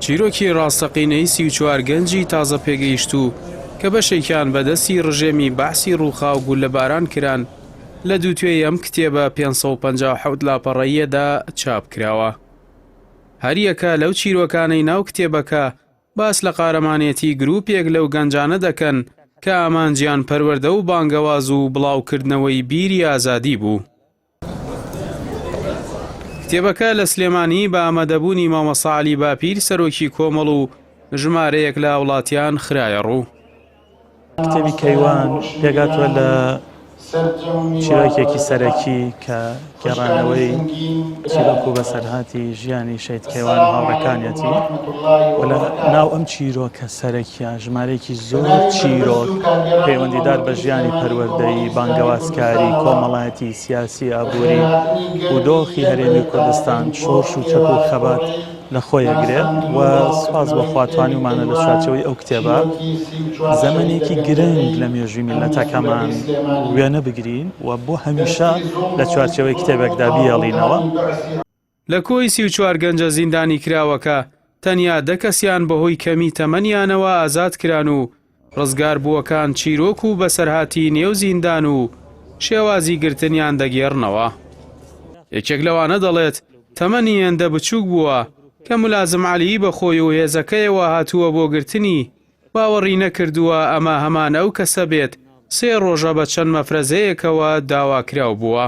چیرۆکی ڕاستەقینەی 34 گەنجی تازە پێگەیشتوو کە بەشێکیان بە دەستی ڕژێمی بەعسی ڕووخاو گوللەباران کران، لە دووتوێی ئەم کتێبە 557 لاپەڕەییەدا چاپ کراوە. هەریەکە لەو چیرۆکانەی ناو کتێبەکە باس لە قارەمانێتی گروپێک لەو گەنجانە دەکەن کە ئامانجیان پەروەردە و بانگەواز و بڵاوکردنەوەی بیری ئازادی بوو. کتێبەکە لە سلێمانی بە ئامادەبوونی مامۆستا عەلی باپیر سەرۆکی کۆمەڵ و ژمارەیەک لە هاوڵاتیان خرایەڕوو. کتێبی کەیوان پێکهاتووە لە چیرۆکێکی سەرەکی کە گێڕانەوەی چیرۆک و بەسەرهاتی ژیانی شەهید کەیوان و هاوڕێکانیەتی و لە ناو ئەم چیرۆکە سەرەکیە ژمارەیەکی زۆر چیرۆک پەیوەندیدار بە ژیانی پەروەردەیی، بانگەوازکاری، کۆمەڵایەتی، سیاسی، ئابووری و دۆخی هەرێمی کوردستان، شۆڕش و چەک و خەبات لە خۆی ئەگرێ و سوپاس بۆ خوا توانیومانە لە چوارچێوەی ئەو کتێبە زەمەنێکی گرنگ لە مێژووی میللەتەکەمان وێنە بگرین و بۆ هەمیشە لە چوارچێوەی کتێبێکدا بیهێڵینەوە. لە کۆی 34 گەنجە زیندانیکراوەکە، تەنیا دە کەسیان بەهۆی کەمی تەمەنیانەوە ئازاد کران و ڕزگاربووەکان چیرۆک و بەسەرهاتی نێو زیندان و شێوازی گرتنیان دەگێڕنەوە. یەکێک لەوانە دەڵێت، تەمەنی هێندە بچووک بووە کە مولازم عەلی بە خۆی و هێزەکەیەوە هاتووە بۆ گرتنی، باوەڕی نەکردووە ئەمە هەمان ئەو کەسە بێت سێ ڕۆژە بە چەند مەفرەزەیەکەوە داواکراو بووە.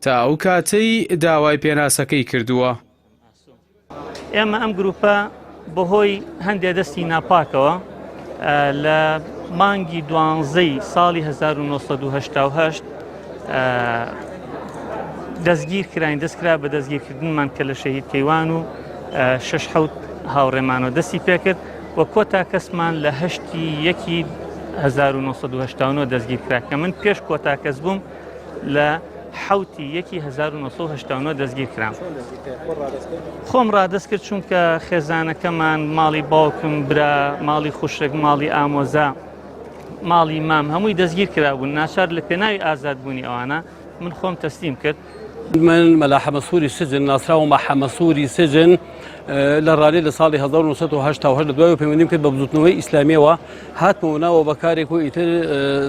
تا ئەو کاتەی داوای پێناسەکەی کردووە. ئێمە ئەم گروپە بەهۆی هەندێ دەستی ناپاکەوە لە مانگی دوانزەی ساڵی 1970 دەستگیر کراین دەستکرا بە دەستگیرکردنمان کە لە شەهید کەیوان و شش حوت هاوڕێمانەوە دەستی پێکرد و کۆتا کەسمان لە هەشتی یەکی 1970 دەستگیر کرا کە من پێش کۆتا کەس بووم لە حوتی یەکی 1989 دەستگیر کرام خۆم ڕادەست کرد چونکە خێزانەکەمان ماڵی باوکم برا ماڵی خوشک ماڵی ئامۆزا ماڵی مام هەمووی دەستگیر کرابوون ناچار لە پێناوی ئازادبوونی ئەوانە من خۆم تەسلیم کرد من مەلا حەمەسووری سجن ناسراوم بە حەمەسووری سجن لە ڕانیە لە ساڵی 1970 لە دوای پەیوەندیم کرد بە بزوتنەوەی ئیسلامیەوە هاتمەوە ناوە بە کارێک و ئیتر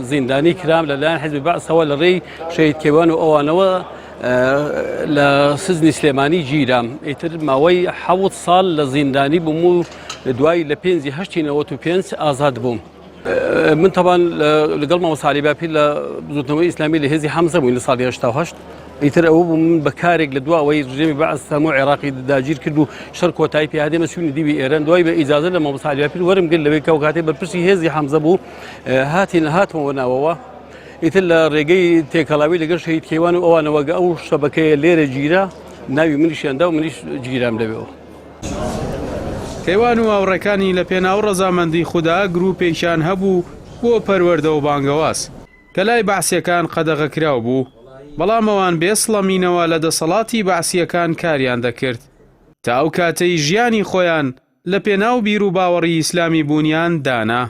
زیندانی کرام لەلایەن حزبی بەعسەوە لە ڕێی شەهید کێوان و ئەوانەوە لە سزنی سلێمانی گیرام ئیتر ماوەی حەوت ساڵ لە زیندانی بووم و دوای لە پێنجی هەشتی 95 ئازاد بووم. من تەبان لەگەڵ مامۆستا عەلی باپیر لە بزوتنەوەی ئیسلامی لە هێزی حەمزە بووین لە ساڵی 88 ئیتر ئەوە بوو من بە کارێک لە دوا ئەوەی ڕژێمی بەعس هەموو عێراقی داگیر کرد و شەر کۆتایی پێ هات ئێمە چووینە دیوی ئێران دوای بە ئیجازە لە مامۆستا عەلی باپیر وەرم گرت لەوەی کە ئەو کاتەی بەرپرسی هێزی حەمزە بوو هاتین هاتمەوە ناوەوە ئیتر لە ڕێگەی تێکەڵاوی لەگەڵ شەهید کەیوان و ئەوانەوە ئەو شەبەکەیە لێرە گیرا ناوی منیشیان دا و منیش گیرام لەوێەوە. کەیوان و هاوڕێکانی لە پێناو ڕەزامەندی خودا گروپێکیان هەبوو بۆ پەروەردە و بانگەواز، کە لای بەعسیەکان قەدەغەکراو بوو، بەڵام ئەوان بێ سڵەمینەوە لە دەسەڵاتی بەعسیەکان کاریان دەکرد، تا ئەو کاتەی ژیانی خۆیان لە پێناو بیروباوەڕی ئیسلامی بوونیان دانا.